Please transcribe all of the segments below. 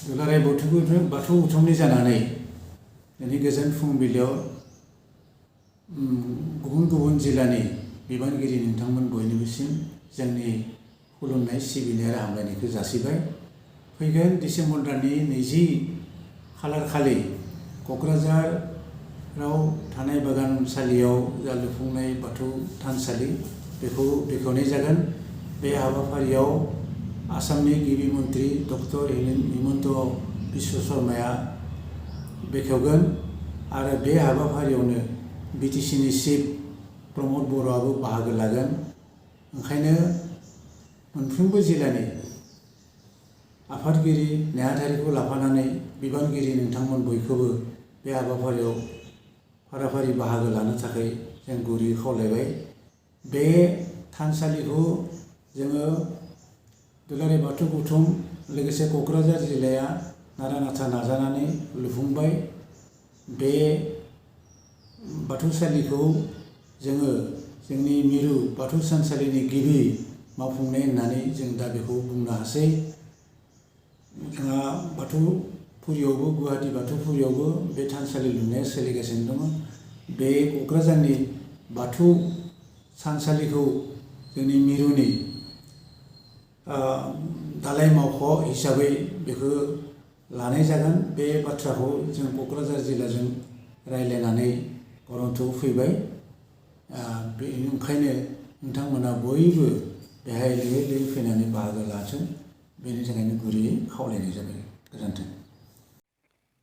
दुलाराय बाथौ गौथुमनि जानानै दिनै गोजोन फुंबिलियाव गुबुन गुबुन जिल्लानि बिबानगिरि नोंथांमोन बयनिबोसिम जोंनि खुलुमनाय सिबिनाय आरो हामलायनायखौ जासिबाय। फैगोन डिसेम्बर दाननि 20 खालार खालि क'क्राझाराव थानाय बागानसालियाव जा लुफुंनाय बाथौ थानसालि बेखौ बेखेवनाय जागोन। बे हाबाफारियाव आसामनि गिबि मन्त्रि डक्टर हिमन्त बिश्व शर्माया बेखेवगोन आरो बे हाबाफारियावनो बिटिसिनि चिफ प्रमद बर'आबो बाहागो लागोन। ओंखायनो मोनफ्रोमबो जिल्लानि आफादगिरि नेहाथारिखौ लाफानानै बिबानगिरि नोंथांमोन बयखौबो बे हाबाफारियाव फाराफारि बाहागो लानो थाखाय जों गुरैयै खावलायबाय। बे थानसालिखौ जोङो दुलाराय बाथौ गौथुम लोगोसे क'क्राझार जिल्लाया नारा नाथा नाजानानै लुफुंबाय। बे बाथौसालिखौ जोङो जोंनि मिरु बाथौ थानसालिनि गिबि मावफुंनाय होननानै जों दा बेखौ बुंनो हासै। जोंहा बाथौफुरियावबो गुवाहाटी बाथौफुरियावबो बे थानसालि लुनाया सोलिगासिनो दङ। बे क'क्राझारनि बाथौ थानसालिखौ जोंनि मिरुनि दालाय मावख' हिसाबै बेखौ लानाय जागोन। बे बाथ्राखौ जों क'क्राझार जिल्लाजों रायज्लायनानै गरन्थ'आव फैबाय। ओंखायनो नोंथांमोना बयबो बेहाय लैहोर लैहोर फैनानै बाहागो लाथों, बेनि थाखायनो गुरैयै खावलायनाय जाबाय। गोजोन्थों।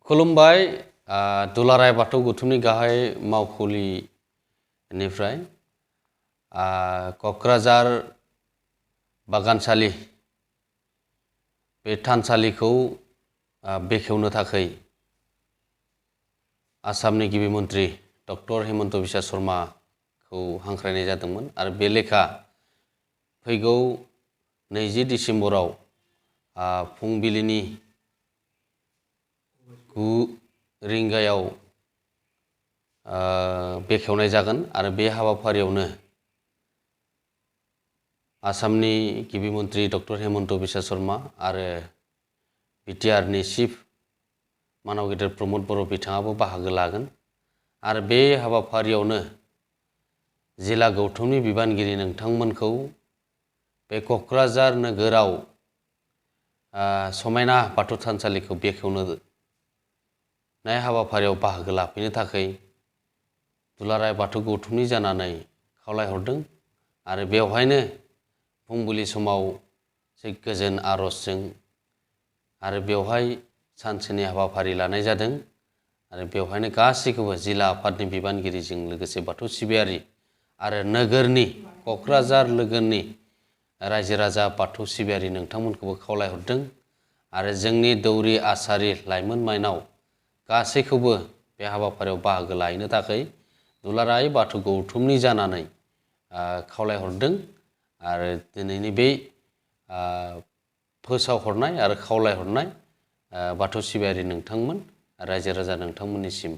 खुलुमबाय। दुलाराय बाथौ गौथुमनि गाहाय मावखुलिनिफ्राय क'क्राझार बागानसालि बे थानसालिखौ बेखेवनो थाखाय आसामनि गिबि मन्त्रि डक्टर हिमन्त बिश्व शर्माखौ हांख्रायनाय जादोंमोन आरो बे लेखा फैगौ 20 डिसेम्बराव फुंबिलिनि 9 रिंगायाव बेखेवनाय जागोन आरो बे हाबाफारियावनो आसामनि गिबि मन्त्रि डक्टर हिमन्त बिश्व शर्मा आरो बिटिआरनि चिफ मानव गेदेर प्रमद बर' बिथाङाबो बाहागो लागोन आरो बे हाबाफारियावनो जिल्ला गौथुमनि बिबानगिरि नोंथांमोनखौ बे क'क्राझार नोगोराव समायना बाथौ थानसालिखौ बेखेवनाय हाबाफारियाव बाहागो लाफैनो थाखाय दुलाराय बाथौ गौथुमनि जानानै खावलायहरदों आरो बेवहायनो फुंबिलि समाव गोजोन आर'जजों आरो बेवहाय सानसेनि हाबाफारि लानाय जादों आरो बेवहायनो गासैखौबो जिल्ला आफादनि बिबानगिरिजों लोगोसे बाथौ सिबियारि आरो नोगोरनि क'क्राझार नोगोरनि रायजो राजा बाथौ सिबियारि नोंथांमोनखौबो खावलायहरदों आरो जोंनि दौरि आसारि लाइमोन माइनाव गासैखौबो बे हाबाफारियाव बाहागो लाहैनो थाखाय दुलाराय बाथौ गौथुमनि जानानै खावलायहरदों आरो दिनैनि बे फोसावहरनाय आरो खावलायहरनाय बाथौ सिबियारि नोंथांमोन रायजो राजा नोंथांमोननिसिम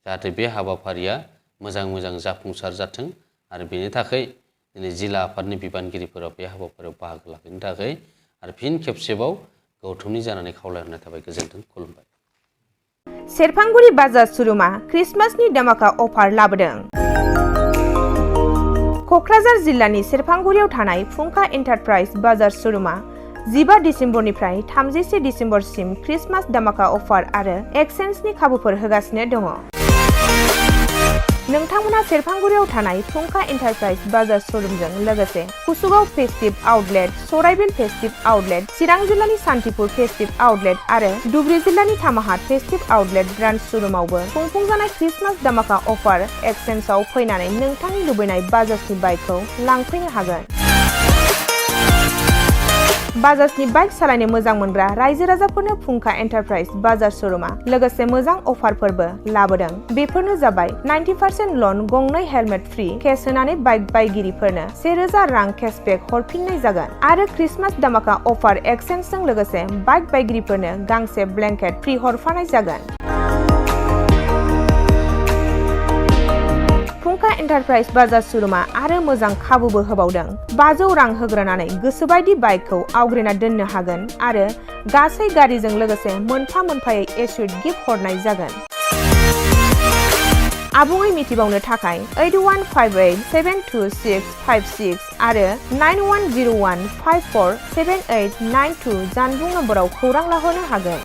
जाहाथे बे हाबाफारिया मोजां मोजां जाफुंसार जाथों आरो बेनि थाखाय दिनै जिल्ला आफादनि बिबानगिरिफोरा बे हाबाफारियाव बाहागो लाफैनो थाखाय आरो फिन खेबसेबाव गौथुमनि जानानै खावलायहरनाय थाबाय। गोजोन्थों। खुलुमबाय। सेरफांगुरि बाजार शोरुमा क्रिसमासनि धमाका अफार लाबोदों। क'क्राझार जिल्लानि सेरफांगुरियाव थानाय फुंखा एन्टारप्राइज बाजार शोरुमा 15 डिसेम्बरनिफ्राय 31 डिसेम्बरसिम क्रिसमास धमाका अफार आरो एक्सचेन्जनि खाबुफोर होगासिनो दङ। नोंथांमोना सेरफांगुरियाव थानाय फुंखा एन्टारप्राइज बाजार शोरुमजों लोगोसे कुसुगाव फेस्टिभ आउटलेट, सराइबिल फेस्टिभ आउटलेट, चिरां जिल्लानि सान्तिपुर फेस्टिभ आउटलेट आरो धुबरी जिल्लानि थामाहाट फेस्टिभ आउटलेट ब्रान्च शोरुमावबो खुंफुंजानाय क्रिसमास धमाका अफार एक्सचेन्जआव फैनानै नोंथांनि लुबैनाय बाजाजनि बाइकखौ लांफैनो हागोन। बाजाजनि बाइक सालायनो मोजां मोनग्रा रायजो राजाफोरनो फुंखा एन्टारप्राइज बाजार शोरुमा लोगोसे मोजां अफारफोरबो लाबोदों। बेफोरनो जाबाय 90% लन, गंनै हेलमेट फ्रि, केस होनानै बाइक बायगिरिफोरनो 1000 रां केसबेक हरफिननाय जागोन आरो क्रिसमास धमाका अफार एक्सचेन्जजों लोगोसे बाइक बायगिरिफोरनो गांसे ब्लेंकेट फ्रि हरफानाय जागोन। फुंखा फुंखा एन्टारप्राइज बाजार शोरूमा आरो मोजां खाबुबो होबावदों। 500 रां होग्रोनानै गोसोबायदि बाइकखौ आवग्रिना दोननो हागोन आरो गासै गारिजों लोगोसे मोनफा मोनफायै एसुइट गिफ्ट हरनाय जागोन। आबुङै मिथिबावनो थाखाय 8158722656 आरो 9101547892 जानबुं नम्बराव खौरां लाहरनो हागोन।